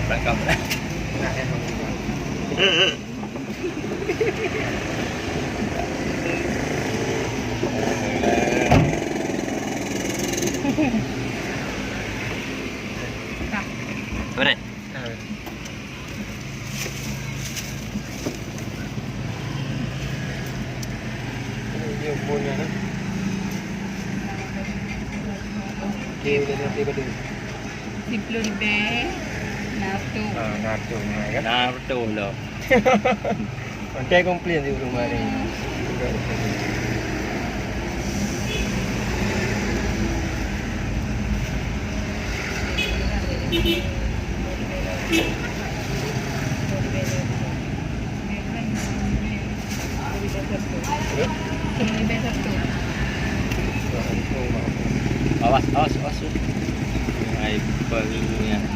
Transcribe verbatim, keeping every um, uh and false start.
Belakang. Beres. Okey, udah sampai pada. Siplôh ribèe, na reutôh. Ah, na reutôh, na kan? Na reutôh lom. Pakai komplain di rumah ni. Hmm. Awas, awas, awas. Ai, pengingnya.